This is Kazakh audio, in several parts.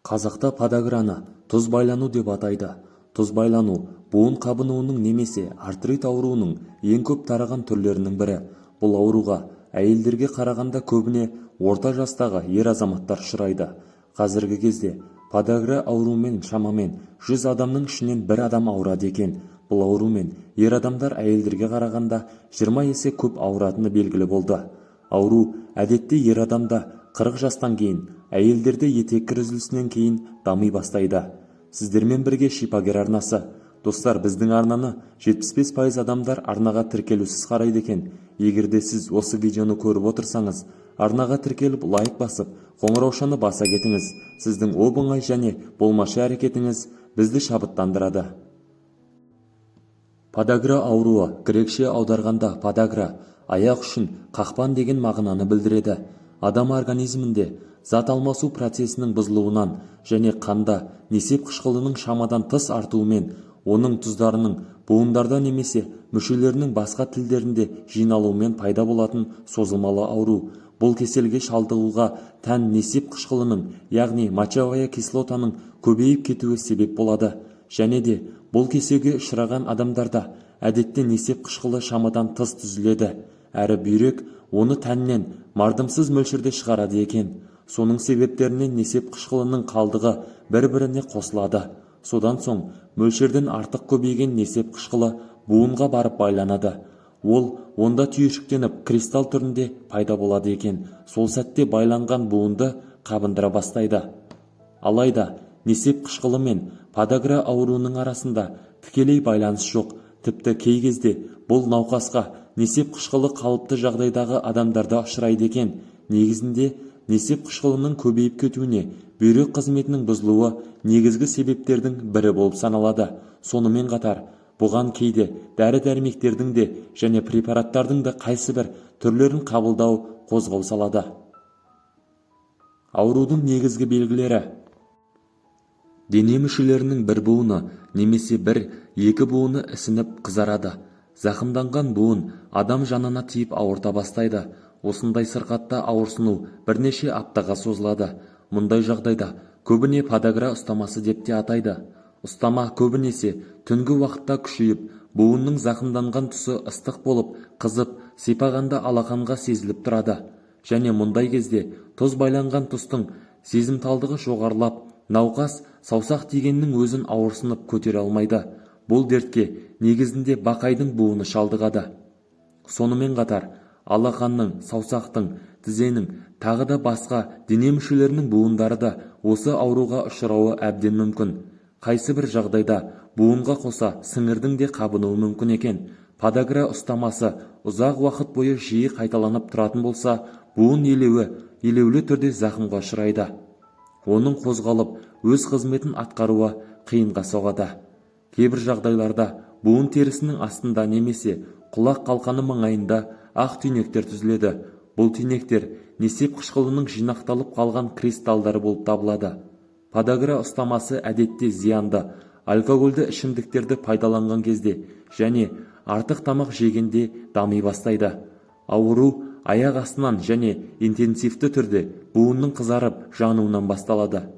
Қазақта подаграны тұз байлану деп атайды. Тұз байлану буын қабынуының немесе артрит ауруының ең көп тараған түрлерінің бірі. Бұл ауруға әйелдерге қарағанда көбіне орта жастағы ер азаматтар ұшырайды. Қазіргі кезде подагра ауруымен шамамен 100 адамның ішінен бір адам ауырады екен. Бұл аурумен ер адамдар әйелдерге қарағанда 20 есе көп ауыратыны белгілі болды. Ауру әдетте ер адамда 40 жастан кейін, әйелдерде етеккір үзілісінен кейін дами бастайды. Сіздермен бірге Шипагер арнасы. Достар, біздің арнаны 75% адамдар арнаға тіркелусіз қарайды екен. Егер де сіз осы видеоны көріп отырсаңыз, арнаға тіркеліп, лайк басып, қоңыраушаны баса кетіңіз. Сіздің оп-оңай және болмашы әрекетіңіз бізді шабыттандырады. Подагра ауруы грекше аударғанда подагра аяқ үшін қақпан деген мағынаны білдіреді. Адам организмінде зат алмасу процесінің бұзылуынан және қанда несеп қышқылының шамадан тыс артуымен, оның тұздарының буындарда немесе мүшелерінің басқа тілдерінде жиналуымен пайда болатын созылмалы ауру. Бұл кеселге шалдығуға тән несеп қышқылының, яғни мочевая кислотаның көбейіп кетуі себеп болады. Және де бұл кеселге ұшыраған адамдарда әдетте несеп қышқылы шамадан тыс түзіледі, әрі бүйрек оны тәннен мардымсыз мөлшерде шығарады екен. Соның себептерінен несеп қышқылының қалдығы бір-біріне қосылады. Содан соң мөлшерден артық көбейген несеп қышқылы буынға барып байланады. Ол онда түйіршіктеніп, кристалл түрінде пайда болады екен. Сол сәтте байланған буынды қабындыра бастайды. Алайда несеп қышқылы мен подагра ауруының арасында тікелей байланыс жоқ. Тіпті кей кезде бұл науқасқа несеп қышқылы қалыпты жағдайдағы адамдарда ұшырайды екен. Негізінде несеп қышқылының көбейіп кетуіне бүйрек қызметінің бұзылуы негізгі себептердің бірі болып саналады. Сонымен қатар бұған кейде дәрі-дәрмектердің де және препараттардың да қайсыбір түрлерін қабылдау қозғау салады. Аурудың негізгі белгілері: дене мүшелерінің бір буыны немесе бір-екі буыны ісініп, қызарады. Зақымданған буын адам жанына тиіп, ауырта бастайды. Осындай сырқатта ауырсыну бірнеше аптаға созылады. Мұндай жағдайда көбіне подагра ұстамасы деп те атайды. Ұстама көбінесе түнгі уақытта күшейіп, буынның зақымданған тұсы ыстық болып қызып, сипағанда алақанға сезіліп тұрады. Және мұндай кезде тұз байланған тұстың сезімталдығы жоғарылап, науқас саусақ тигеннің өзін ауырсынып көтере алмайды. Бұл дертке негізінде бақайдың буыны шалдығады. Сонымен қатар алақанның, саусақтың, тізенің, тағы да басқа дене мүшелерінің буындары да осы ауруға ұшырауы әбден мүмкін. Қайсы бір жағдайда буынға қоса сіңірдің де қабынуы мүмкін екен. Подагра ұстамасы ұзақ уақыт бойы жиі қайталанып тұратын болса, буын елеулі түрде зақымға ұшырайды. Оның қозғалып, өз қызметін атқаруы қиынға соғады. Кейбір жағдайларда буын терісінің астында немесе құлақ қалқаны маңайында ақ түйнектер түзіледі. Бұл түйнектер несеп қышқылының жинақталып қалған кристалдары болып табылады. Подагра ұстамасы әдетте зиянды алкогольді ішімдіктерді пайдаланған кезде және артық тамақ жегенде дами бастайды. Ауру аяқ астынан және интенсивті түрде буынның қызарып жануынан басталады.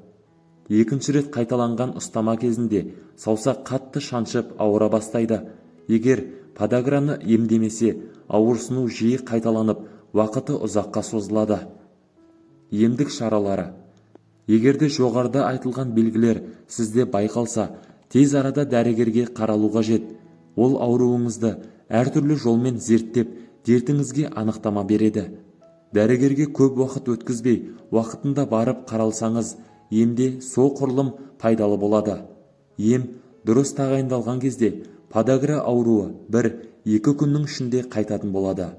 Екінші рет қайталанған ұстама кезінде саусақ қатты шаншып, ауыра бастайды. Егер подаграны емдемесе, ауырсыну жиі қайталанып, уақыты ұзаққа созылады. Емдік шаралары: егерде жоғарыда айтылған белгілер сізде байқалса, тез арада дәрігерге қаралу қажет. Ол ауруыңызды әртүрлі жолмен зерттеп, дертіңізге анықтама береді. Дәрігерге көп уақыт өткізбей, уақытында барып қаралсаңыз, емде соғұрлым пайдалы болады. Ем дұрыс тағайындалған кезде подагра ауруы 1-2 күннің ішінде қайтатын болады.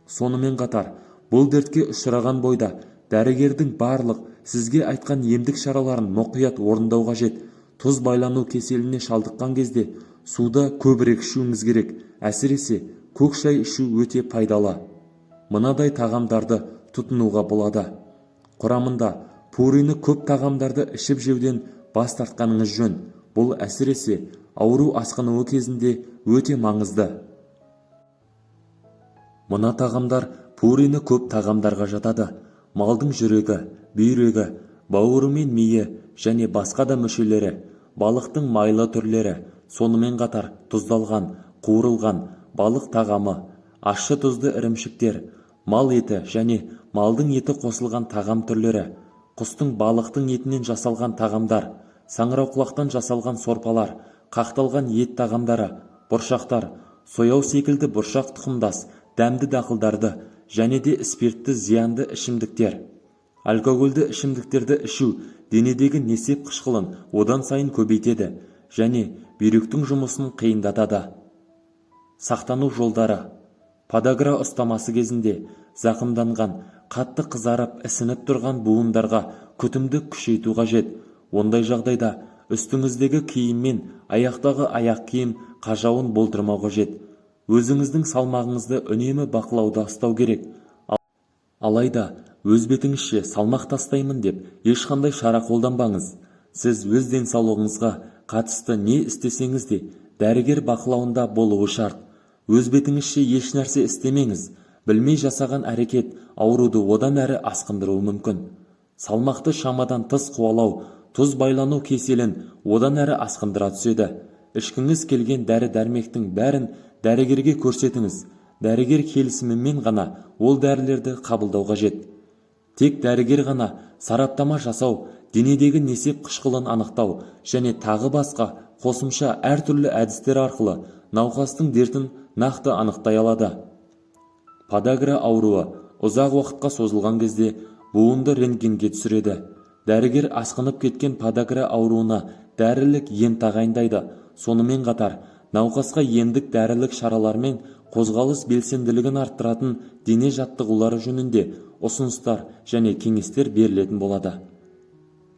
Сонымен қатар бұл дертке ұшыраған бойда дәрігердің барлық сізге айтқан емдік шараларын мұқият орындау қажет. Тұз байлану кеселіне шалдыққан кезде суды көбірек ішуіңіз керек. Әсіресе көк шай ішу өте пайдалы. Мынадай тағамдарды тұтынуға болады: құрамында пурины көп тағамдарды ішіп-жеуден бас тартқаныңыз жөн. Бұл әсіресе ауру асқынуы кезінде өте маңызды. Мына тағамдар пурины көп тағамдарға жатады: малдың жүрегі, бүйрегі, Бауыры мен миы және басқа да мүшелері, балықтың майлы түрлері, сонымен қатар тұздалған, қуырылған балық тағамы, ащы тұзды ірімшіктер, мал еті және малдың еті қосылған тағам түрлері, құстың, балықтың етінен жасалған тағамдар, саңырауқұлақтан жасалған сорпалар, қақталған ет тағамдары, бұршақтар, сояу секілді бұршақ тұқымдас дәмді дақылдарды және де спиртті зиянды ішімдіктер. Алкогольді ішімдіктерді ішу денедегі несеп қышқылын одан сайын көбейтеді және бүйректің жұмысын қиындатады. Сақтану жолдары. Подагра ұстамасы кезінде зақымданған, қатты қызарып, ісініп тұрған буындарға күтімді күшейту қажет. Ондай жағдайда үстіңіздегі киім мен аяқтағы аяқ киім қажауын болдырмау қажет. Өзіңіздің салмағыңызды үнемі бақылауда ұстау керек. Алайда өз бетіңізше салмақ тастаймын деп ешқандай шара қолданбаңыз. Сіз өз денсаулығыңызға қатысты не істесеңіз де, дәрігер бақылауында болуы шарт. Өз бетіңізше еш нәрсе істемеңіз. Білмей жасаған әрекет ауруды одан әрі асқындыруы мүмкін. Салмақты шамадан тыс қуалау тұз байлану кеселін одан әрі асқындыра түседі. Ішкіңіз келген дәрі-дәрмектің бәрін дәрігерге көрсетіңіз. Дәрігер келісімімен ғана ол дәрілерді қабылдау қажет. Тек дәрігер ғана сараптама жасау, денедегі несеп қышқылын анықтау және тағы басқа қосымша әртүрлі әдістер арқылы науқастың дертін нақты анықтай алады. Подагра ауруы ұзақ уақытқа созылған кезде буынды рентгенге түсіреді. Дәрігер асқынып кеткен подагра ауруына дәрілік ем тағайындайды. Сонымен қатар науқасқа емдік дәрілік шаралармен қозғалыс белсенділігін арттыратын дене жаттығулары жөнінде ұсыныстар және кеңестер берілетін болады.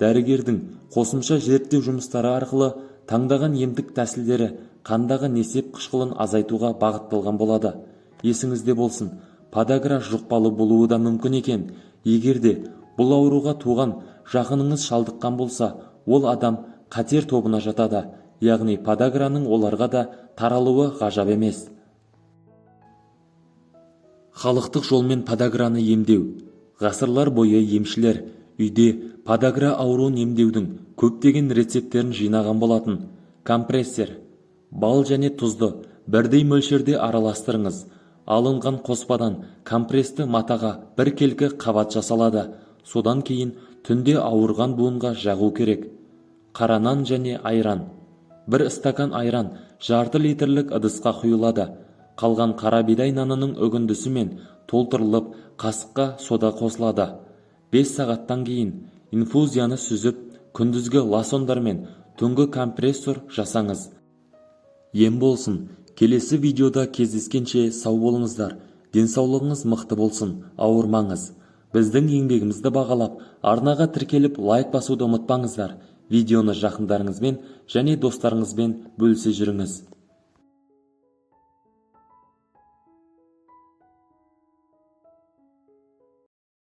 Дәрігердің қосымша зерттеу жұмыстары арқылы таңдаған емдік тәсілдері қандағы несеп қышқылын азайтуға бағытталған болады. Есіңізде болсын, подагра жұқпалы болуы да мүмкін екен. Егер де бұл ауруға туған жақыныңыз шалдыққан болса, ол адам қатер тобына жатады, яғни подаграның оларға да таралуы ғажап емес. Халықтық жолмен подаграны емдеу. Ғасырлар бойы емшілер үйде подагра ауруын емдеудің көптеген рецепттерін жинаған болатын. Компрессер. Бал және тұзды бірдей мөлшерде араластырыңыз. Алынған қоспадан компресті матаға біркелкі қабат жасалады. Содан кейін түнде ауырған буынға жағу керек. Қара нан және айран. Бір стакан айран жарты литрлік ыдысқа құйылады. Қалған қара бидай нанының үгіндісімен толтырылып, қасыққа сода қосылады. 5 сағаттан кейін инфузияны сүзіп, күндізгі лосьондар мен түнгі компрессор жасаңыз. Ем болсын. Келесі видеода кездескенше сау болыңыздар. Денсаулығыңыз мықты болсын, ауырмаңыз. Біздің еңбегімізді бағалап, арнаға тіркеліп, лайк басуды ұмытпаңыздар. Видеоны жақындарыңызбен және достарыңызбен бөлісе жүріңіз.